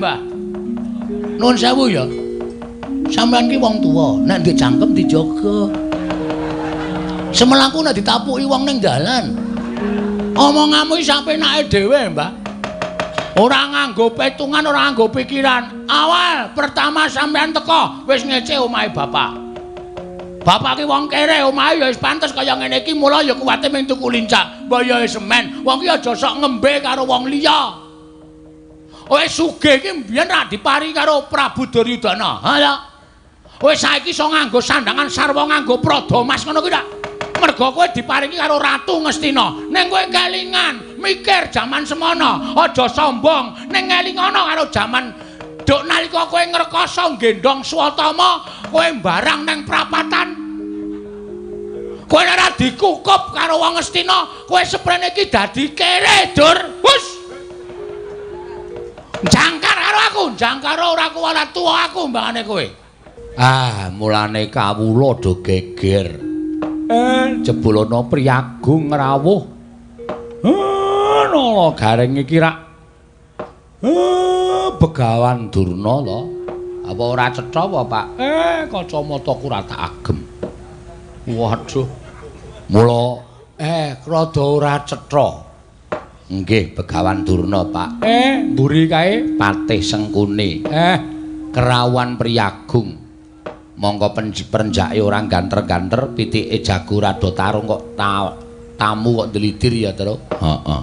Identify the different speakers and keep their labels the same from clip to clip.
Speaker 1: Mbah. Nuwun sewu ya. Sampeyan ki wong tuwa, nek ndek cangkem dijaga. Semelaku nek ditapuki wong ning dalan. Omonganmu iki sapenake dhewe, Mbah. Ora nganggo petungan, ora nganggo pikiran. Awal pertama sampeyan teko wis ngece omahe bapak. Bapak ki wong kere, omahe ya wis pantes kaya ngene iki, mula ya kuwate mung tuku lincak. Mbah ya semen, wong ki aja sok ngembe karo wong liya. Wis sugih iki mbiyen ra dipari karo Prabu Duryudana. Ha ya. Wis saiki iso nganggo sandangan sarwa nganggo prada mas ngono kuwi ta. Mergo kowe diparingi karo Ratu Ngastina. Ning kowe kelingan, mikir jaman semono, aja sombong. Ning ngelingono karo jaman duk nalika kowe ngrekoso nggendhong Swatama, kowe mbarang ning prapatan. Kowe ora dikukup karo wong Ngastina, kowe seprene iki dadi kere, Dur. Hus. Jangkar karo aku, jangkar ora kuwalat tuwa aku mbangane kowe. Ah, mulane kawula do geger. Jebul ana priyagung ngrawuh. Nala Gareng iki rak Begawan Durna to. Apa ora cetha apa, Pak? Kacamataku ora tak agem. Waduh. Mula rada ora cetha. Nggih, Begawan Durna, Pak. Mburi kae Patih Sengkuni. Kerawuhan priyagung. Mongko perenjake ora ganter-ganter, pitike jago rada tarung kok tamu kok ndlidir ya, Tru. Heeh.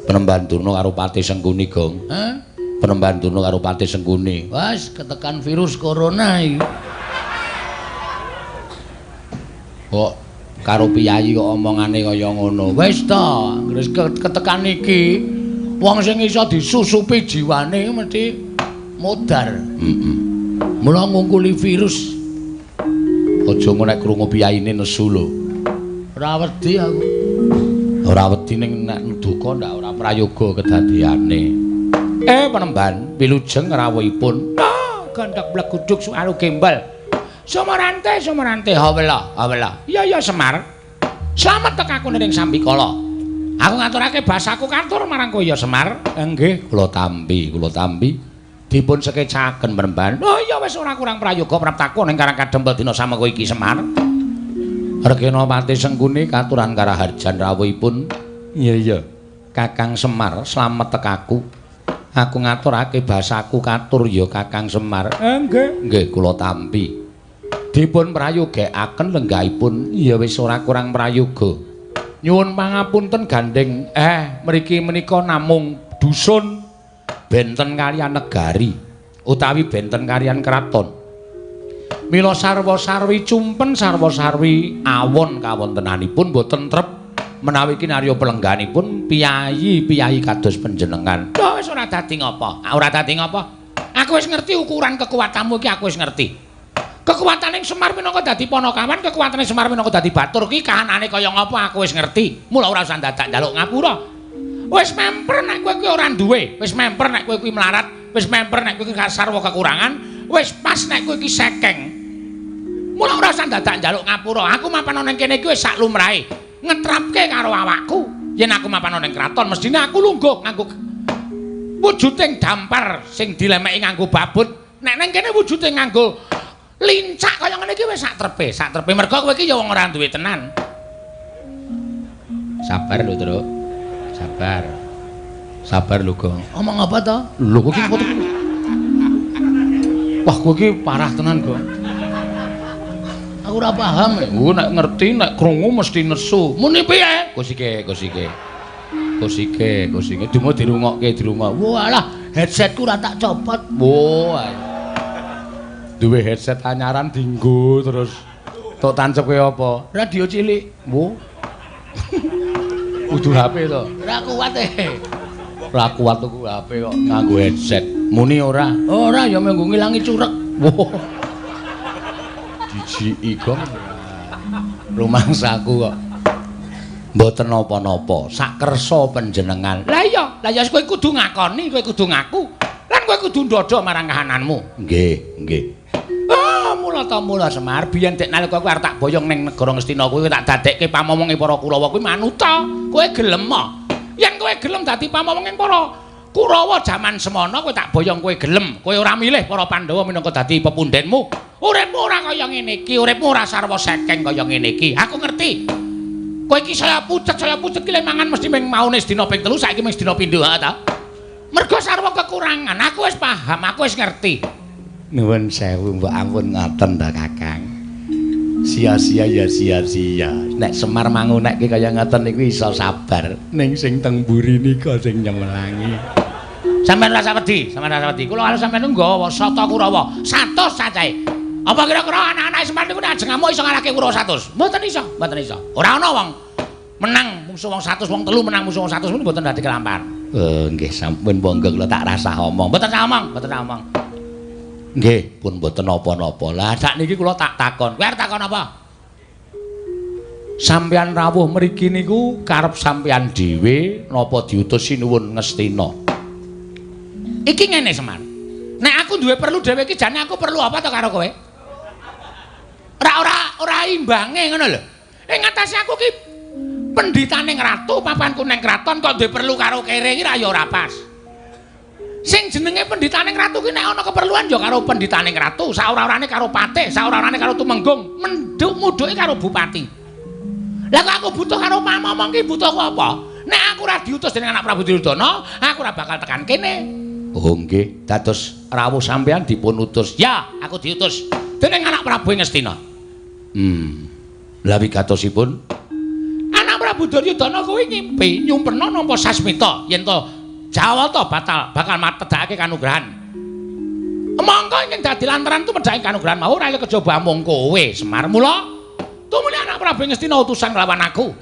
Speaker 1: Penemban Durna karo Patih Sengkuni, Gong. Hah? Penemban Durna karo Patih Sengkuni. Wes ketekan virus corona iki. Kok karo piyayi kok omongane kaya ngono. Wis ta, wis ketekan iki wong sing iso disusupi jiwane mesti modar. Heeh. Mula ngungkuli virus. Aja ngono nek krungu piyayine nesu lho. Ora wedi aku. Ora wedi ning nek duka ndak ora prayoga kedadeane. Penemban wilujeng rawuhipun. Ah, gandhak bleguduk sualu gembal. Sumarante, sumarante, hawela, hawela. Iya ya Semar. Slamet tekaku ning sambikala. Aku ngaturake basaku katur marang kowe ya Semar. Nggih, kula tampi, kula tampi. Dipun sekecaken penemban. Oh iya wis ora kurang prayoga praptaku ning Karang Kadempel dina samengko iki Semar. Regena Patih Sengkuni katuran karaharjan rawuhipun. Iya iya. Kakang Semar slamet tekaku. Aku ngaturake basaku katur ya Kakang Semar. Nggih. Nggih kula tampi. Dipun prayogekaken lenggahipun. Ya wis ora kurang prayoga. Nyuwun pangapunten gandeng. Mriki menika namung dusun benten kaliyan negari utawi benten kaliyan kraton. Mila sarwa-sarwi cumpen sarwa-sarwi awon kawontenanipun boten trep menawi kinarya pelengganipun piyayi-piyayi kados panjenengan. Lho wis ora dadi ngapa? Ora dadi ngapa? Aku wis ngerti ukuran kekuatanmu iki, aku wis ngerti. Kekuatane Semar minangka dadi panakawan, kekuatane Semar minangka dadi batur ki kahanane kaya ngapa aku wis ngerti. Mula ora usah dadak njaluk ngapura. Wis memper nek kowe kuwi ora duwe, wis memper nek kowe kuwi melarat, wis memper nek kowe kuwi sarwa kekurangan, wis pas nek kowe iki sekeng. Mula ora usah dadak njaluk ngapura. Aku mapan ana ning kene iki wis sak lumrahe. Ngetrapke karo awakku. Yen aku mapan ana ning kraton, mestine aku lungguh nganggo wujuding dampar sing dilemeki nganggo babut. Nek ning kene wujude nganggo lincak kaya ngene iki wis sak trepe, sak trepe. Mergo kowe iki ya wong ora duwe tenan. Sabar lho, Truk. Sabar. Sabar lho, Gong. Omong apa to? Lho kowe iki foto. Wah, kowe iki parah tenan, Gong. Aku ora paham. Oh, nek ngerti nek krungu mesti nesu. Muni piye? Kusike, kusike. Kusike, kusike. Dumo dirungokke, dirungok. Walah, headsetku ora tak copot. Wah. Duwe headset anyaran dinggo terus. Tok tancepke apa? Radio cilik. Wo. Kudu HP to. Ora kuat e. Ora kuat tuku HP kok nganggo headset. Muni ora? Ora ya mung ngilangi curek. Wo. Jijiki Gong. Rumangsaku kok. Mboten napa-napa, sakersa panjenengan. Lah iya, lah ya kowe kudu ngakoni, kowe kudu ngaku. Lan kowe kudu ndodho marang kahananmu. Nggih, nggih. Ah, mula ta mula Semar, biyen dek nalika kowe arep tak boyong ning negara Ngastina kuwi tak dadekke pamomonge para Kurawa kuwi manuta. Kowe gelem? Yen kowe gelem dadi pamomonge para Kurawa jaman semono kowe tak boyong kowe gelem, kowe ora milih para Pandhawa minangka dadi pepundhenmu. Uripmu ora kaya ngene iki, uripmu ora sarwa sekeng kaya ngene iki. Aku ngerti. Kowe iki saya pucet ki le mangan mesti ming maune sedina ping 3, saiki ming sedina pindho ha ta. Mergo sarwa kekurangan, aku wis paham, aku wis ngerti. Nuwun sewu mbok ampun ngoten ta Kakang. Sia-sia ya sia-sia. Nek Semar mangunekke kaya ngoten niku iso sabar. Ning sing teng mburi nika sing nyemelangi. Sampeyan ora usah wedi, sampeyan ora usah wedi. Kula karo sampeyan nggawa sata Kurawa 100 cacahe. Apa kira-kira anak-anak Semar niku nek ajeng ngamuk iso ngalahke Kurawa 100? Mboten iso, mboten iso. Ora ana wong menang musuh wong 100, wong telu menang musuh wong 100 niku mboten dadi kelampar. Nggih sampun monggo kula tak rasah omong. Mboten usah omong, mboten usah omong. Nggih, pun mboten napa-napa. Lah sakniki kula tak takon. Kowe arep takon apa? Sampeyan rawuh mriki niku karep sampeyan dhewe napa diutus Sinuwun Ngastina? Iki ngene Semar. Nek aku duwe perlu dhewe iki jane aku perlu apa to karo kowe? Ora imbange ngono lho. Ing ngatasé aku ki pendhitaning ratu, papanku ning kraton kok duwe perlu karo kere iki ra ya ora pas. Sing jenenge pendhitaning ratu ki nek ana keperluan ya karo pendhitaning ratu, saora-orane karo patih, saora-orane karo tumenggung, menduk mudhuke karo bupati. Lah kok aku butuh karo pamomong ki butuhku apa? Nek aku ora diutus dening anak Prabu Duryudana, aku ora bakal tekan kene. Oh nggih, dados rawuh sampean dipun utus. Ya, aku diutus dening anak Prabu Ngastina. Lah wigatosipun anak Prabu Duryudana kuwi ngimpi nyumpena nampa sasmita yen to Jawata batal bakal matedhakake kanugrahan. Mongko ingkang dadi lantaran tumedhake kanugrahan mau ora kejaba amung kowe Semar. Mula tumuli anak Prabu Ngastina utusan lawan aku.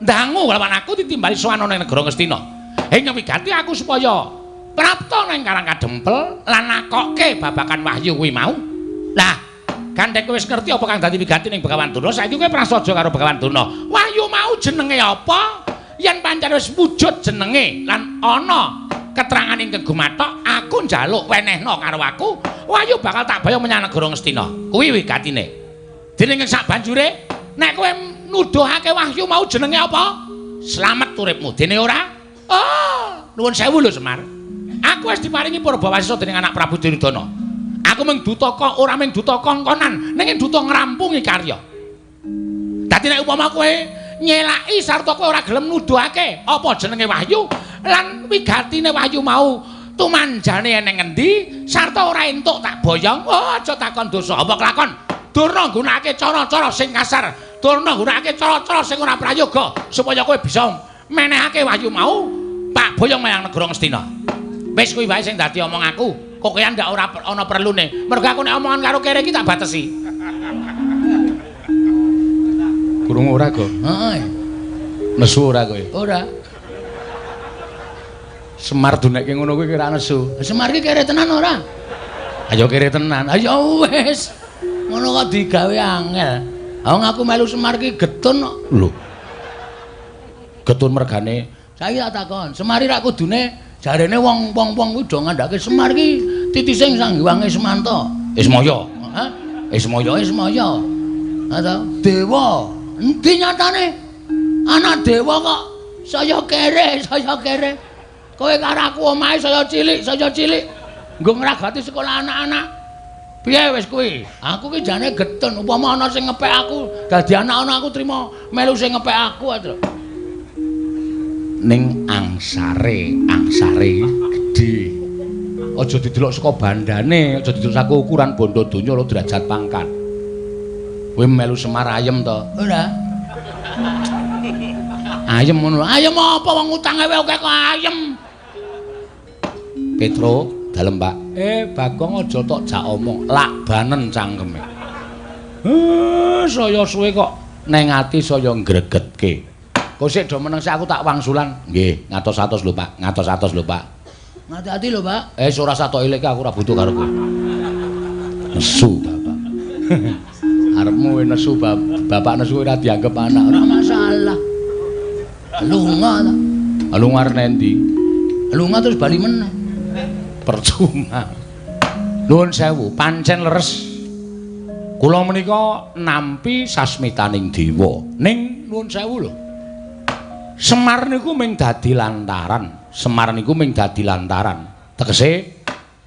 Speaker 1: Ndangu lawan aku ditimbali sowan ana ing negara Ngastina. Ing wigati aku supaya prapta nang Karang Kadempel lan nakokke babakan wahyu kuwi mau. Lah, gandeng kowe wis ngerti apa kang dadi wigati ning Begawan Durna, saiki kowe prasaja karo Begawan Durna. Wahyu mau jenenge apa? Yen pancen wis wujud jenenge lan ana keterangan ingkang gumathok, aku njaluk wenehna karo aku, wahyu bakal tak boyong menyang negara Ngastina. Kuwi wigatine. Dening ing sak banjure, nek kowe nuduhake wahyu mau jenenge apa? Slamet uripmu. Dene ora? Oh, nuwun sewu lho Semar. Aku wis diparingi purbawasisa dening anak Prabu Duryudana. Aku mung duta kok ora mung duta kongkonan, ning duta ngrampungi karya. Dadi nek upama kowe nyelaki sarta kowe ora gelem nuduhake apa jenenge wahyu lan wigatine wahyu mau tumanjane eneng endi sarta ora entuk tak boyong, oh aja takon dosa apa kelakon. Durna nggunakake cara-cara sing kasar, durna nggunakake cara-cara sing ora prayoga supaya kowe bisa menehake wahyu mau tak boyong menyang negara Ngastina. Wis kuwi wae sing dadi omong aku. Kok kowe ndak ora ana perlune. Mergo aku nek omongan karo kere iki tak batesi. Krungu ora, Go? Heeh. Nesu ora kowe? Ora. Semar dunekke ngono kuwi kira nesu. Semar iki kere tenan ora? Ayo kere tenan. Ayo wis. Ngono kok digawe angel. Wong aku melu Semar iki getun kok. Lho. Getun mergane. Saiki tak takon, Semar iki rak kudune jarene wong-wong kuwi do ngandhake Semar iki titise Sang Hyang Ismanta. Ismaya. Hah? Ismaya, Ismaya. Ha ta? Dewa. Endi nyatane? Anak dewa kok saya kere, saya kere. Kowe karo aku omahe saya cilik, saya cilik. Nggo ngragati sekolah anak-anak. Piye wis kuwi? Aku ki jane getun upama ana sing ngepek aku, dadi anak-anak aku trima melu sing ngepek aku aja. Ning angsare, angsare gedhe. Aja didelok saka bandane, aja didelok saka ukuran bondo donya lho derajat pangkat. Kowe melu Semar ayem to? Ora. Ayem ngono. Ayem apa wong utange wae akeh kok ayem. Petro, dalem Pak. Bagong aja tok jak omong, lak banen cangkeme. Saya suwe kok neng ati saya ngregetke. Kok sik do meneng sik aku tak wangsulan. Nggih, ngatos-atos lho Pak, ngatos-atos lho Pak. Ngati-ati lho Pak. Ora satok ilike aku ora butuh karo kowe. Nesu bapak. Arepmu nesu bapak nesu ora dianggep anak, ora masalah. Lunga ta. Lunga arep endi? Lunga terus bali meneh. Percuma. Nuwun sewu, pancen leres. Kula menika nampi sasmitaning dewa. Ning nuwun sewu lho. Semar niku mung dadi lantaran. Semar niku ming dadi lantaran. Tegese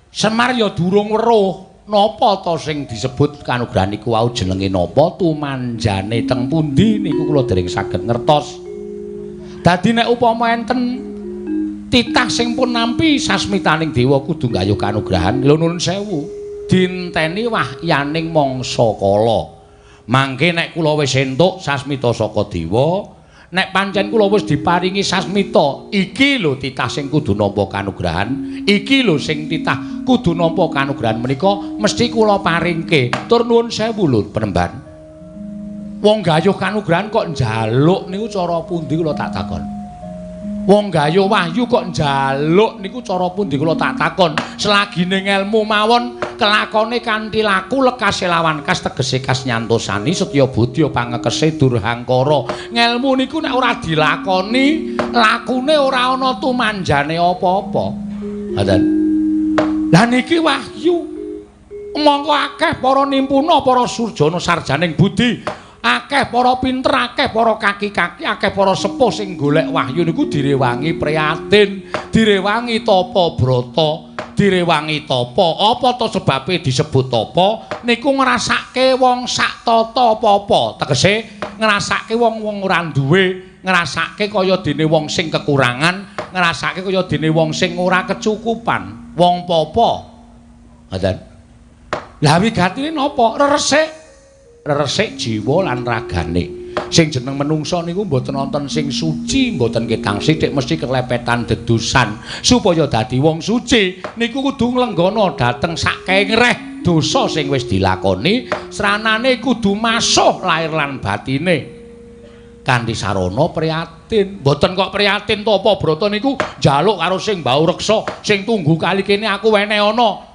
Speaker 1: Semar ya durung weruh napa ta sing disebut kanugrahan niku wau jenenge napa, tumanjane teng pundi niku kula dereng saged ngertos. Dadi nek upama enten titah sing pun nampi sasmitaning dewa kudu nggayuh kanugrahan, lho nuwun sewu, dinteni wahyaning mangsa kala. Mangke nek kula wis entuk sasmita saka dewa, nek pancen kula wis diparingi sasmita, iki lho titah sing kudu nampa kanugrahan, iki lho sing titah kudu nampa kanugrahan menika mesti kula paringke. Tur nuwun sewu lho penemban. Wong gayuh kanugrahan kok njaluk niku cara pundi kula tak takon. Wong gayuh wahyu kok njaluk niku cara pundi kula tak takon. Selagine ngelmu mawon kelakone kanthi laku lekase lawan kas tegese kas nyantosani setya budya pangekese durhangkara. Ngelmu niku nek ora dilakoni, lakune ora ana tumanjane apa-apa. Ngoten. Lah niki wahyu. Mongko akeh para nimpuna, para surjana sarjaning budi, akeh para pinter, akeh para kaki-kaki, akeh para sepuh sing golek wahyu niku direwangi prihatin, direwangi tapa brata, direwangi tapa. Apa to sebabe disebut tapa? Niku ngrasake wong sak tata apa-apa. Tegese ngrasake wong-wong ora duwe, ngrasake kaya dene wong sing kekurangan, ngrasake kaya dene wong sing ora kecukupan, wong papa. Ngoten. Lah wigatine napa? Reresik. Reresik jiwa lan ragane. Sing jeneng menungsa niku mboten wonten sing suci, mboten ketang sithik mesti kelepetan dedusan. Supaya dadi wong suci niku kudu nglenggana dhateng sakehe ngreh dosa sing wis dilakoni, sranane kudu masuh lair lan batine. Kanthi sarana prihatin. Mboten kok prihatin tapa brata niku njaluk karo sing mbau reksa, sing tunggu kali kene aku wene ana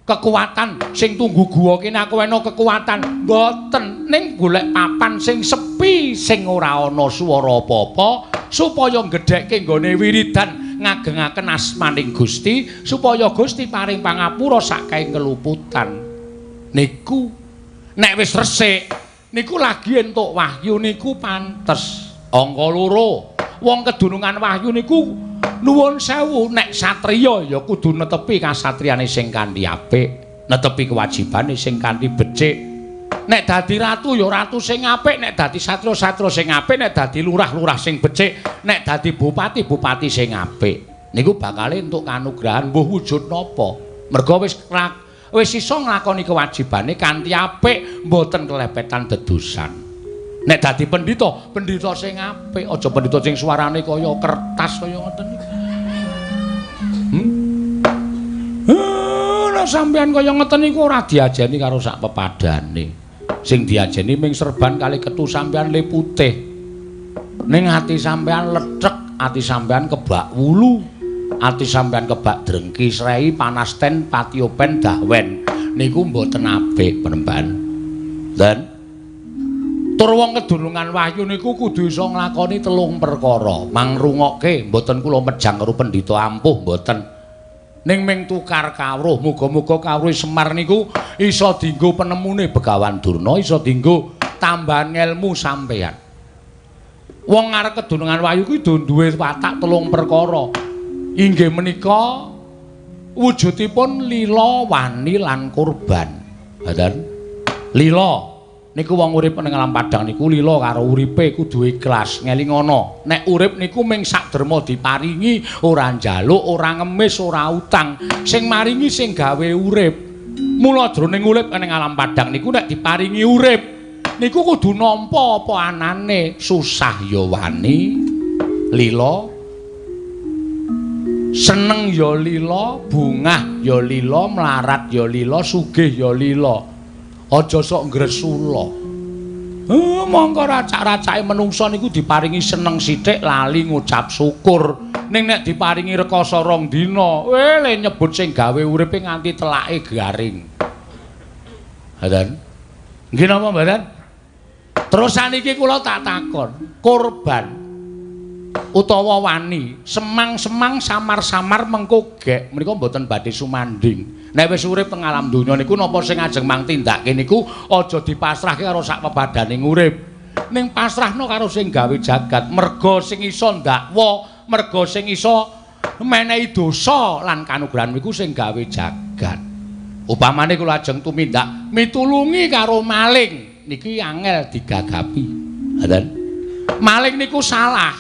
Speaker 1: kekuatan, sing tunggu guwa kene aku wena kekuatan. Mboten, ning golek papan sing sepi, sing ora ana swara apa-apa, supaya nggedhekke nggone wiridan ngagengaken asmaning Gusti, supaya Gusti paring pangapura saking keluputan. Niku nek wis resik niku lagi entuk wahyu niku pantes. Angka loro, wong kedunungan wahyu niku nuwun sewu, nek satriya ya kudu netepi kasatriyane sing kanthi apik, netepi kewajibane sing kanthi becik. Nek dadi ratu ya ratu sing apik, nek dadi satriya-satriya sing apik, nek dadi lurah-lurah sing becik, nek dadi bupati-bupati sing apik. Niku bakale entuk kanugrahan mbuh wujud napa. Merga wis iso nglakoni kewajibane kanthi apik, mboten kelepetan dedusan. Nek dadi pendhita, pendhita sing apik, aja pendhita sing suarane kaya kertas kaya ngoten niku. Nek sampeyan kaya ngoten niku ora diajeni karo sak pepadane. Sing diajeni ming serban kali ketu sampeyan le putih. Ning ati sampeyan lethek, ati sampeyan kebak wulu, ati sampeyan kebak drengki srei panasten patiopen dahwen. Niku mboten apik penemban. Dan tur wong kedunungan wahyu niku kudu iso nglakoni telung perkara. Mangrungokke mboten kula mejang karo pendhita ampuh mboten. Ning ming tukar kawruh, muga-muga kawruh Semar niku iso dienggo penemune Begawan Durna, iso dienggo tambahan ngelmu sampeyan. Wong arep kedunungan wahyu kuwi duwe watak telung perkara. Inggih menika wujudipun lila, wani lan kurban. Ngoten. Lila niku wong urip ning alam padang niku lila karo uripe kudu ikhlas, ngelingono. Nek urip niku ming sak derma diparingi, ora njaluk, ora ngemis, ora utang. Sing maringi sing gawe urip. Mula jroning urip ning alam padang niku nek diparingi urip niku kudu nampa apa anane, susah ya wani, lila, seneng ya lila, bungah ya lila, mlarat ya lila, sugih ya lila. Aja sok ngresula. Mongko racak-racake menungsa niku diparingi seneng sithik lali ngucap syukur. Ning nek diparingi rekoso rong dina, le nyebut sing gawe uripe nganti telake garing. Ngoten. Nggih napa mboten? Terus saniki kula tak takon, korban utawa wani, semang-semang samar-samar mengko gek menika mboten badhe sumanding. Nek wis urip teng alam donya niku napa sing ajeng mang tindake niku aja dipasrahke karo sak pepadaning urip. Ning pasrahno karo sing gawe jagat, merga sing iso ndakwa, merga sing iso Menehi dosa lan kanugrahan niku sing gawe jagat. Upamane kula ajeng tumindak mitulungi karo maling niki angel digagapi. Ngoten. Maling niku salah.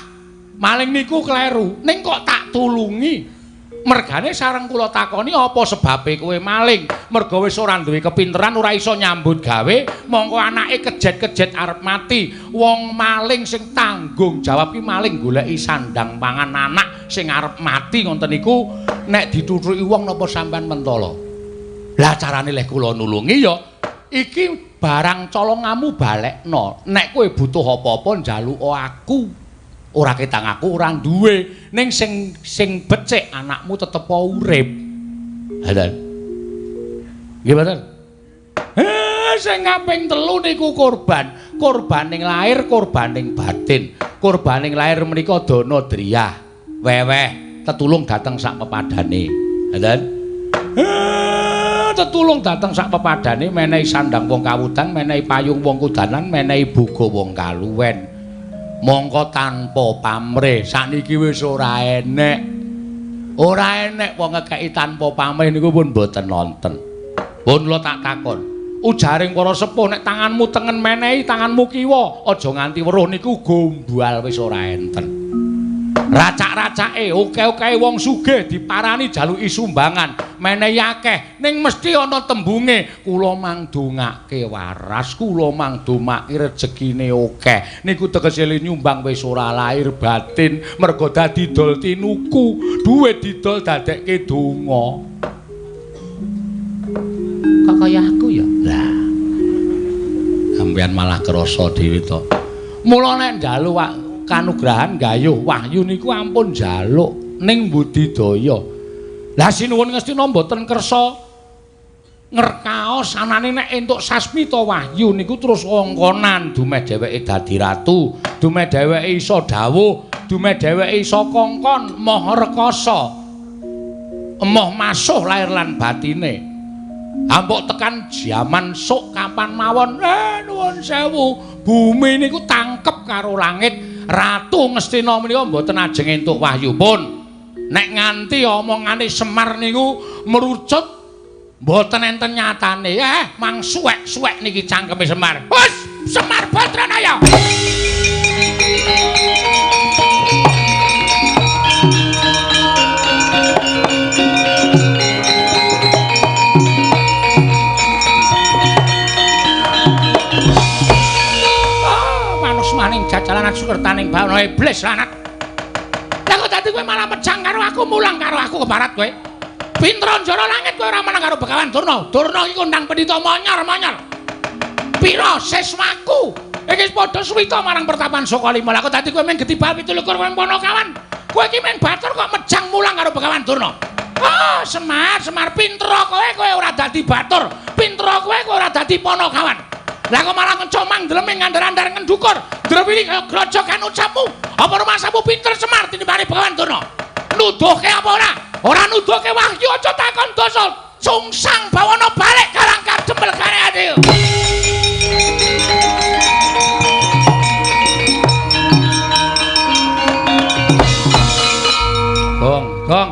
Speaker 1: Maling niku kleru. Ning kok tak tulungi? Mergane sareng kula takoni apa sebabe kowe maling? Merga wis ora duwe kepinteran, ora iso nyambut gawe, mongko anake kejet-kejet arep mati. Wong maling sing tanggung jawab ki maling goleki sandang pangan anak sing arep mati ngoten niku nek dituthuki wong napa sampean mentala? Lah carane leh kula nulungi ya iki barang colongamu balekno. Nek kowe butuh apa-apa njaluk aku. Ora ketang aku ora duwe, ning sing sing becik anakmu tetep urip. Ngoten. Nggih mboten? Sing kaping 3 niku korban. Korbaning lahir, korbaning batin. Korbaning lahir menika dana driyah, weweh, tetulung dateng sak pepadane. Ngoten. Tetulung dateng sak pepadane, menehi sandang wong kawudan, menehi payung wong kudanan, menehi boga wong kaluwen. Mongko tanpa pamrih sakniki wis ora enek. Ora enek wong ngekeki tanpa pamrih niku pun mboten nonten. Pun kula tak takon. Ujaring para sepuh nek tanganmu tengen menehi tanganmu kiwa, aja nganti weruh niku gombal wis ora enten. Racak-racake oke-oke wong sugih diparani jaluki sumbangan, menehi akeh ning mesti ana tembunge kula mangdongake waras, kula mangdomake rejekine akeh. Niku tegese nyumbang wis ora lahir batin, mergo dadi dol tinuku, duwe didol dadekke donga. Kok kaya aku ya? Lah. Sampeyan malah krasa dhewe to. Mula nek njaluk kanugrahan gayuh wahyu niku ampun njaluk ning budidaya. Lah sinuwun Ngastina mboten kersa ngerkaos anane nek entuk sasmita wahyu niku terus wongkonan dumeh dheweke dadi ratu, dumeh dheweke iso dawuh, dumeh dheweke iso kongkon maha rekasa. Emoh masuh lahir lan batine. Ampuk tekan jaman sok kapan mawon, nuwun sewu, bumi niku tangkep karo langit. Ratu Ngastina menika mboten ajeng entuk wahyu pun. Nek nganti omongane Semar niku merucut mboten enten nyatane. Mang suwek-suwek niki cangkeme Semar. Hus, Semar Badranaya. Jajalan sukertaning bawana iblis lanat. Lah kok dadi kowe malah mejang karo aku, mulang karo aku kebarat kowe. Pinter njara langit kowe ora menang karo Begawan Durna. Durna iki kondang pendhita monyor-monyor. Pira siswaku? Iki padha suwita marang pertapan Sukalima. Lah kok dadi kowe mung getibal 27 kowe Panakawan. Kowe iki mung batur kok mejang mulang karo Begawan Durna. Oh, Semar, Semar pinter kowe, kowe ora dadi batur. Pinter kowe, kowe ora dadi Panakawan. Lah kok malah ngecomang ndleming ngandar-andar ngendukur. Drewili kaya grojogan ucapmu. Apa rumasamu pinter Semar tinimbane Begawan Durna? Nuduhke apa ora? Ora nuduhke wahyu aja takon dosa. Sungsang bawana balik karang kadempel kareane. Gong, gong.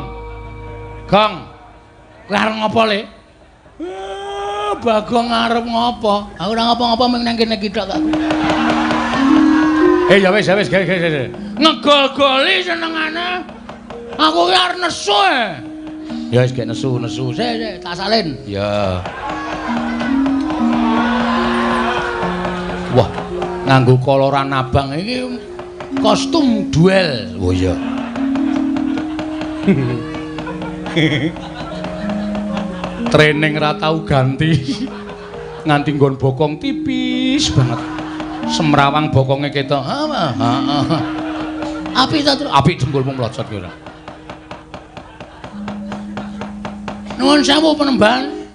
Speaker 1: Gong. Kowe arep ngopo le? Bagong arep ngopo? Aku ora ngopo-ngopo mung nang kene iki tok aku. Ya wis, ya wis, gawe. Ngegol-goli senengane. Aku ki arep nesu. Ya wis gek nesu-nesu. Sik, sik, tak salin. Ya. Wah, nganggo koloran abang iki kostum duel. Oh iya. Training ra tau ganti. Nganti nggon bokong tipis banget. Semrawang bokonge ketok. Heeh. Apik ta, Tru? Apik jengkulmu mlocot ki ora. Nuwun sewu penemban.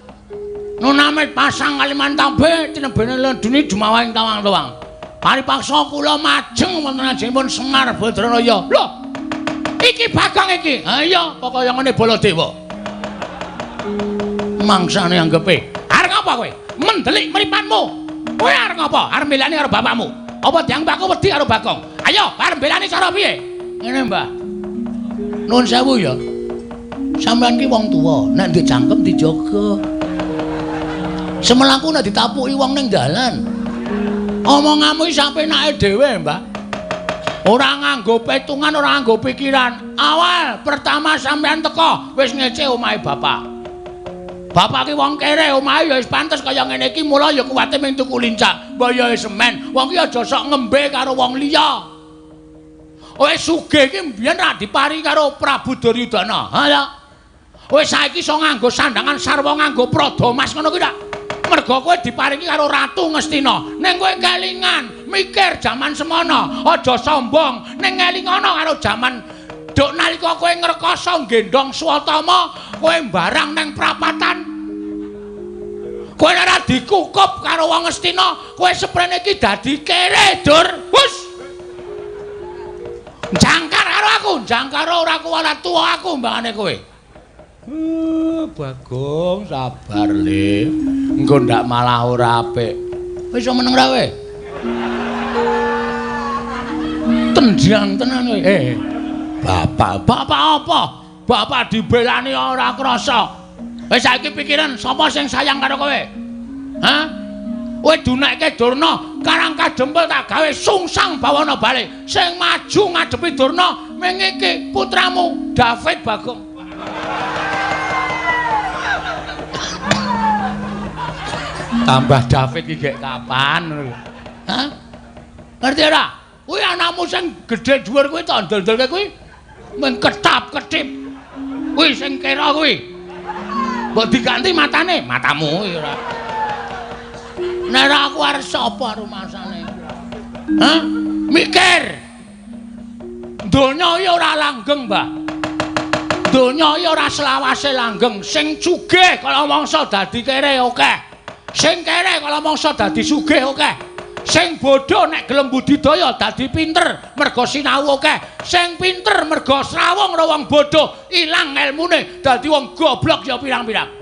Speaker 1: Nunamit pasang Kalimantan tinebene ledune jumawahing tawang-tawang. Paripaksa kula majeng wonten ajengipun Semar Badranaya. Lho. Iki Bagong iki. Ha iya, kok kaya ngene Baladewa. Mangsane anggepe. Arep ngapa kowe? Mendelik mripatmu. Kowe arep ngapa? Arep mbelani karo bapakmu. Apa dianggep aku wedi karo Bagong? Ayo, arep mbelani cara piye? Ngene, Mbah. Nuwun sewu ya. Sampeyan ki wong tuwa, nek ndek jangkem dijaga. Semelaku nek ditapuki wong ning dalan. Omonganmu iki sapenake dhewe, Mbah. Ora nganggo petungan, ora nganggo pikiran. Awal pertama sampeyan teko wis ngece omahe bapak. Bapak ki wong kere, omahe ya wis pantes kaya ngene iki, mula ya kuwate mung tuku lincak. Mbok ya semen, wong ki aja sok ngembe karo wong liya. Wis sugih iki mbiyen ra dipari karo Prabu Duryudana. Ha ya. Wis saiki iso nganggo sandangan sarwa nganggo prada mas ngono kuwi ta. Mergo kowe diparingi karo Ratu Ngastina. Ning kowe kelingan, mikir jaman semono, aja sombong. Ning ngelingono karo jaman duk nalika kowe ngrekoso nggendhong Swatama, kowe mbarang nang prapatan. Kowe ora dikukup karo wong Ngastina, kowe seprene iki dadi kere, Dur. Hus. Jangkar karo aku, jangkar ora kuwala tuwa aku mbangane kowe. Bagong sabar le. Engko ndak malah ora apik. Wis iso meneng ra kowe? Tendang tenan kowe. Bapak, bapak apa? Bapak dibelani ora krasa. Wis saiki pikiran sapa sing sayang karo kowe? Hah? Kowe dunekke Durna, Karang Kadempel tak gawe sungsang bawana bali. Sing maju ngadepi Durna ming iki putramu David Bagong. Tambah David iki gek kapan ngono lho. Hah? Ngerti ora? Kuwi anakmu sing gedhe dhuwur kuwi tak ndel-ndelke kuwi mung ketap-ketip. Kuwi sing kira kuwi. Mbok diganti matane, matamu kuwi ora. Nek ora aku arep sapa rumasane? Hah? Mikir. Donya iki ora langgeng, Mbah. Donya iki ora selawase langgeng. Sing sugih kala mangsa dadi kere akeh. Sing kere kala mangsa dadi sugih akeh. Sing bodho nek gelem budidaya dadi pinter mergo sinau akeh. Sing pinter mergo srawung karo wong bodho ilang elmune dadi wong goblok ya pirang-pirang.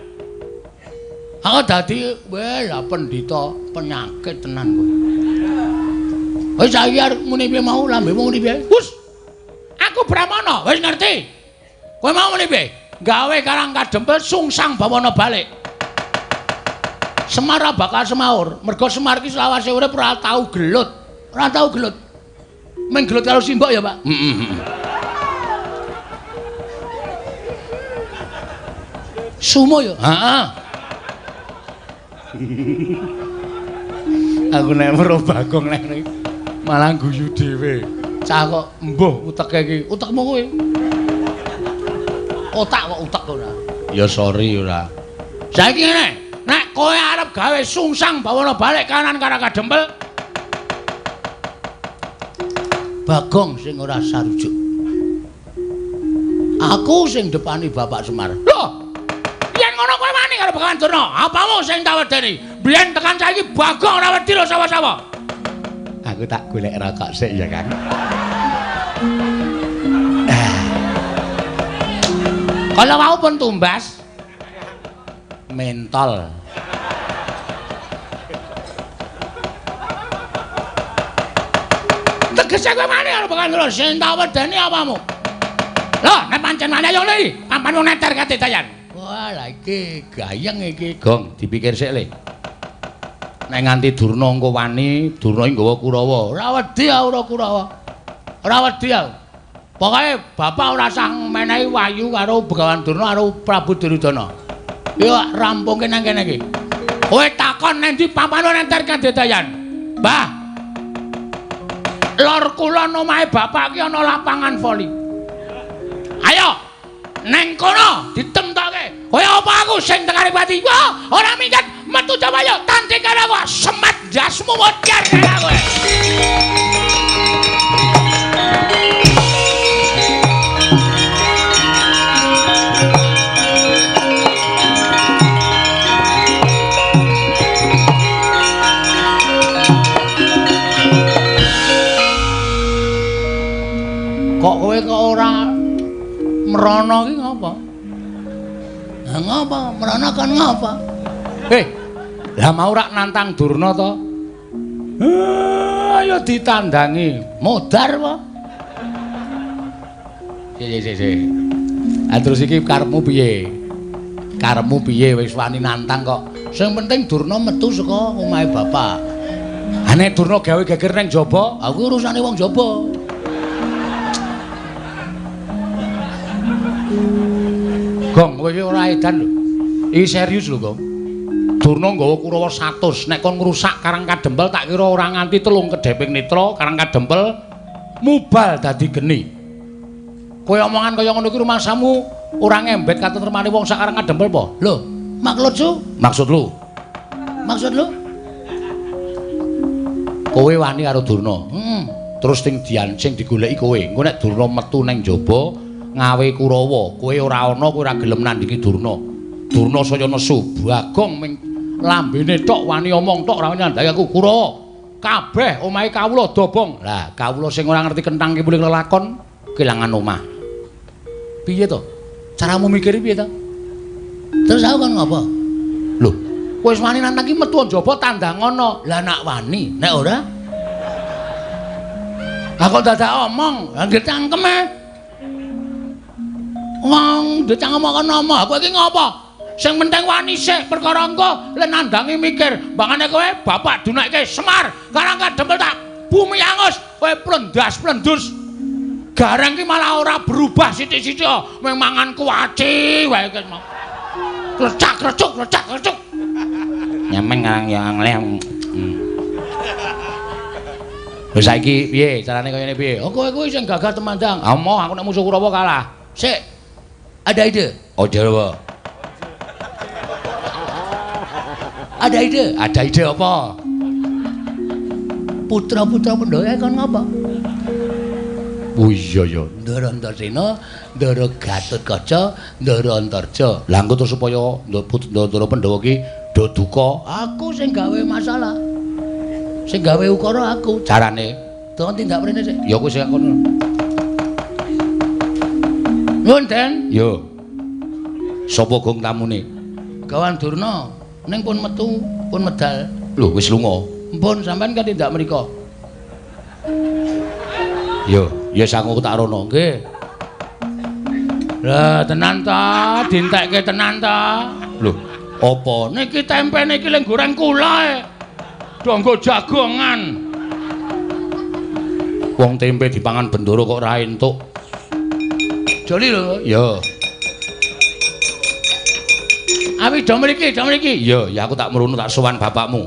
Speaker 1: Aku dadi weh lah pendhita penyakit tenan kowe. Wis saiki arep muni piye mau lambemu muni piye? Hus. Aku Brahmana, wis ngerti. Kowe mau muni piye? Gawe Karang Kadempel sungsang bawana balik. Semar bakal semaur, mergo Semar iki selawase urip ora tau gelut. Ora tau gelut. Mung gelut karo simbok ya, Pak. Heeh. Sumo ya? Heeh. Aku nek weruh Bagong nek malah guyu dhewe. Cah kok mbuh uteke iki. Utekmu kowe. Otak kok utek ora. Ya sorry ora. Saiki ngene, nek kowe arep gawe sungsang bawana balik kanan Karang Kadempel, Bagong sing ora sarujuk. Aku sing depani Bapak Semar. Lho, yen ngono kowe wani karo Begawan Durna, apamu sing tak wedeni? Biyen tekan saiki Bagong ora wedi lho sawah-sawah. Aku tak golek rokok sik ya, Kang. Kalau mau pun tumbas mentol. Tegese kowe wani karo Begawan Durna, sing tak wedeni apamu? Lho, nek pancen wani ayo le, ampan wong neter kate dayan. Wah, lha iki gayeng iki, Gong, dipikir sik le. Nek nganti Durna engko wani, Durna iki nggawa Kurawa. Ora wedi aku ora Kurawa. Ora wedi aku. Pokoke bapak ora usah menehi wahyu karo Begawan Durna karo Prabu Duryudana. Yo rampungke nang kene iki. Kowe takon nang ndi papan neter kate dayan. Mbah. Lor kulon omahe bapak iki ana lapangan voli. Ayo neng kono ditemtoke. Kowe apa aku sing tekane pati? Wah, ora minggat metu coba yo tanding karo aku. Semat jasmu modar karo kowe. Kok kowe kok ora merono iki ngapa? Lah ngapa? Merono kon ngapa? Lah mau rak nantang Durna to? Ayo ditandangi. Modar apa? Sik. Ah terus iki karepmu piye? Karepmu piye wis wani nantang kok. Sing penting Durna metu saka omahe bapak. Ha nek Durna gawe geger nang jaba, aku urusane wong jaba. Gong, kowe iki ora edan lho. Iki serius lho, Gong. Durna nggawa Kurawa 100, nek kon ngrusak Karang Kadempel tak kira ora nganti 3 kedheping netra Karang Kadempel mubal dadi geni. Kowe omongan kaya ngono iki rumangsamu ora ngembet katentremane wong sak Karang Kadempel apa? Lho, maksud lu? Maksud lu? Maksud lu? Kowe wani karo Durna. Heeh. Terus sing diancing digoleki kowe. Engko nek Durna metu nang jaba ngawe Kurawa, kowe ora ana, kowe ora gelem nandhingi Durna. Durna saya nesu, Bagong ming lambene tok wani omong tok ora nyandhaki aku Kurawa. Kabeh omahe kawula dobong. Lah, kawula sing ora ngerti kenthang kipuling lelakon kelangan omah. Piye to? Caramu mikir piye to? Terus aku kon ngopo? Lho, kowe wis wani nantang ki metu njaba tandangono. Lah nak wani, nek ora? Lah kok dadak omong, lah nggih cangkeme. Wong ndek cangkem kono omong, kowe iki ngopo? Sing penting wani sik perkara engko le nandangi mikir. Mbangane kowe bapak dunekke Semar, Karang Kadempel tak bumi angus, kowe plendas-plendus. Gareng ki malah ora berubah sithik-sithik, mung mangan kuaci wae ki mau. Klecak-klecuk, klecak-klecuk. Nyameng ngarang ya ngleh. Wis saiki piye carane kaya ngene piye? Oh kowe kuwi sing gagah temandang. Ah moh aku nek musuh Kurawa kalah. Sik. Ada ide? Ojo apa? Ada ide? Ada ide apa? Putra-putra Pandhawa kon ngapa? Oh iya ya, Ndara Antasena, Ndara Gatotkaca, Ndara Antarja. Lah engko terus supaya Ndara Pandhawa ki do duka, aku sing gawe masalah. Sing gawe ukara aku. Carane, tolong tindak mrene sik. Ya kowe sing kono. Nuwun, Den. Yo. Sapa gong tamune? Gawan Durna. Ning pun metu, pun medal. Lho, wis lunga. Mpun sampean kan tindak mriko. Yo, ya sangu tak rono. Nggih. Lah tenan ta, dientekke tenan ta. Lho, apa? Niki tempe niki leng goreng kula e. Do nggo jagongan. Wong tempe dipangan bendoro kok ora entuk. Joli lho. Yo. Awi do mriki, do mriki. Yo, ya aku tak mrono tak sowan bapakmu.